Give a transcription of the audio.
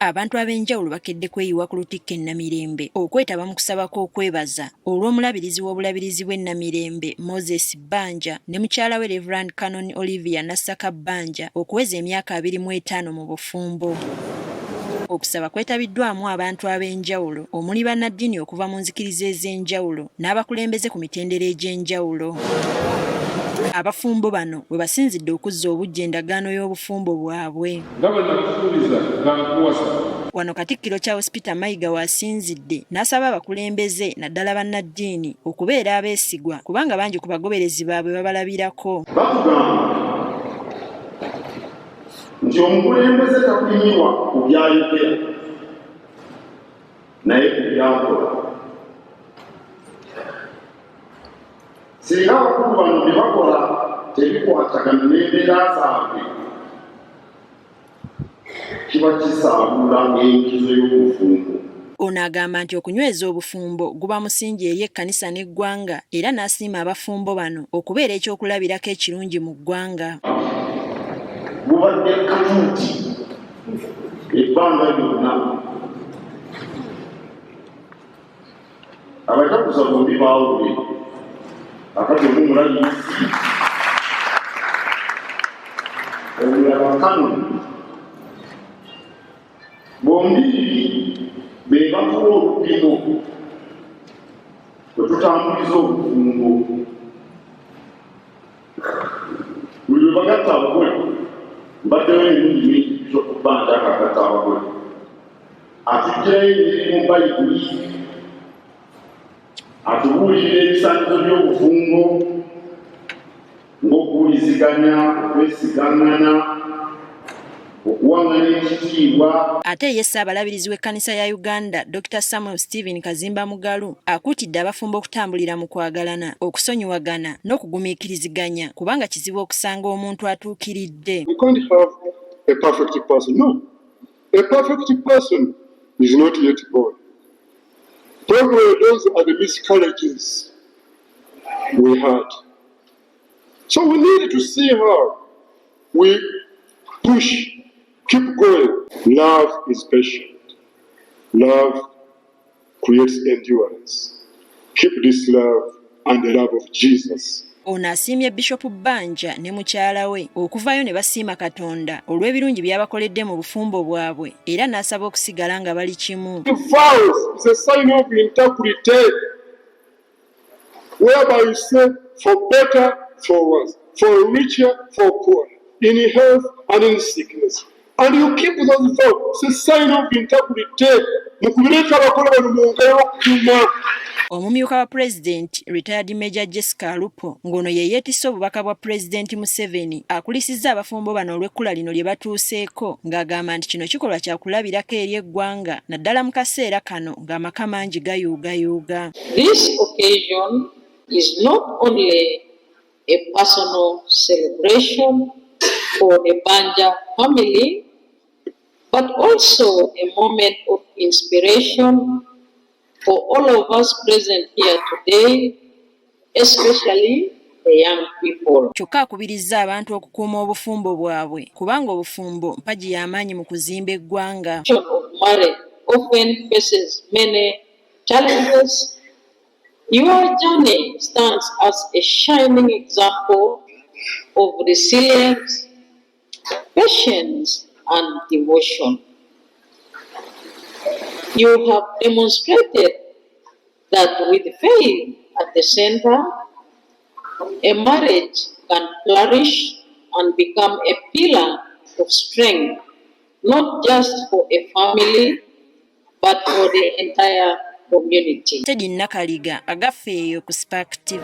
Abantu ab'enjawulo bakedde kweyiwa ku Lutikko e Namirembe okwetaba mu kusaba kw'okwebaza olw'omulabirizi w'obulabirizi bw'e Namirembe Moses Bbanja ne mukyala we Rev. Canon Olivia Nassaka Bbanja okuweza emyaka 25 mu bufumbo. Okusaba kwetabiddwamu abantu ab'enjawulo omuli bannaddiini okuva mu nzikiriza ez'enjawulo n'abakulembeze ku mitendera egy'enjawulo. Abafumbo bano we basinzidde okuzza obuggya endagaano y'obufumbo bwabwe. Nga bwe nakusuubiza nga nkuwasa. Wano Katikkiro Charles Peter Mayiga w'asinzidde n'asaba abakulembeze naddala bannaddiini okubeera abeesigwa kubanga bangi ku bagoberezi baabwe babalabirako. Batugamba nti omukulembeze tapimirwa ku by'ayogera naye ku by'akola. Singa abakulu bano bye bakola tebikwatagana n'embeera zaabwe, kiba kisaabulula enkizo y'obufumbo. Ono agamba nti okunyweza obufumbo guba musingi eri ekkanisa n'eggwanga era n'asiima abafumbo bano okubeera ekyokulabirako ekirungi mu ggwanga. Bubadde katuuti ebbanga lyonna. Abajaguza bombi baawule akati omu mulabirizi omulala kanoni. Bombiriri be batuwa olupimo kwe tutambuliza obufumbo. Buli lwe bagatta abagole, mbaddewo emirundi mingi Bishop Bbanja ng'agatta abagole. Atuggyirayo ennyiriri mu Bayibuli, atubuulirira ebisaanyizo by'obufumbo ng'okuwuliziganya, okwesigaŋŋana, okuwaŋŋana ekitiibwa. Ate ye Ssaabalabirizi w'Ekkanisa ya Uganda, Dokita Samuel Stephen Kazimba Mugalu akuutidde abafumbo okutambulira mu kwagalana, okusonyiwagana n'okugumiikiriziganya kubanga kizibu okusanga omuntu atuukiridde. You can't have a perfect person. No. A perfect person is not yet born. Probably those are the miscarriages we had. So we need to see how we push, keep going. Love is patient. Love creates endurance. Keep this love and the love of Jesus. Ono asiimye Bishop Bbanja ne mukyala we okuvaayo ne basiima Katonda olw'ebirungi by'abakoledde mu bufumbo bwabwe era n'asaba okusigala nga bali kimu. Vows is a sign of integrity whereby you say for better, for worse, for richer, for poor, in health and in sickness. And you keep those vows. It's a sign of integrity. Mukubireko abakola bano mu ngalo okukuuma. Omumyuka wa Pulezidenti Retired Major Jessica Alupo ng'ono ye yeetisse obubaka bwa Pulezidenti Museveni akulisizza abafumbo bano olw'ekkula lino lye batuuseeko ng'agamba nti kino kikolwa kya kulabirako eri eggwanga naddala mu kaseera kano ng'amaka mangi gayuugayuuga. This occasion is not only a personal celebration for the Banja family, but also a moment of inspiration for all of us present here today, especially the young people. Kyokka akubirizza abantu okukuuma obufumbo bwabwe kubanga obufumbo mpagi y'amaanyi mu kuzimba eggwanga. Of marriage often faces many challenges. Your journey stands as a shining example of resilience, patience, and devotion. You have demonstrated that with faith at the center, a marriage can flourish and become a pillar of strength, not just for a family, but for the entire community. Teddy Nakaliga, Agafeeyo ku Spark TV.